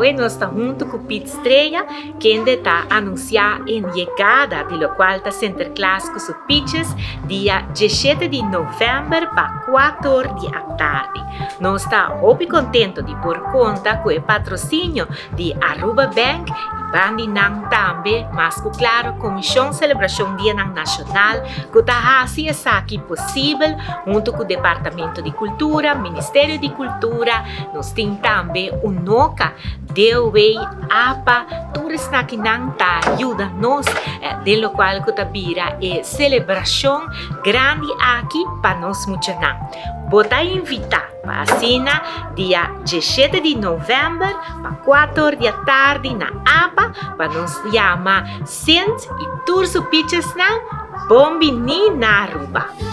Awe nos ta hunto cu Piet Strella, kende ta anuncia e yegada di locual ta Sinterklaas cu su Pietjes dia 17 di november pa 4 di atardi. Nos ta hopi contento di por conta cu e patrocinio di Aruba Bank y bandinan tambe, mas cu claro Comision Celebracion Dianan Nacional cu ta haci esaki posibel hunto cu Departamento di Cultura, Ministerio di Cultura, nos tin tambe Unoca, DOW, APA, tur esakinan ta yuda nos den locual cu ta bira e celebracion grandi aki pa nos muchanan. Bo ta invita pa asina dia 17 di november pa 4 or di atardi na APA pa nos yama Sint y tur su pichesnan bon bini na Aruba.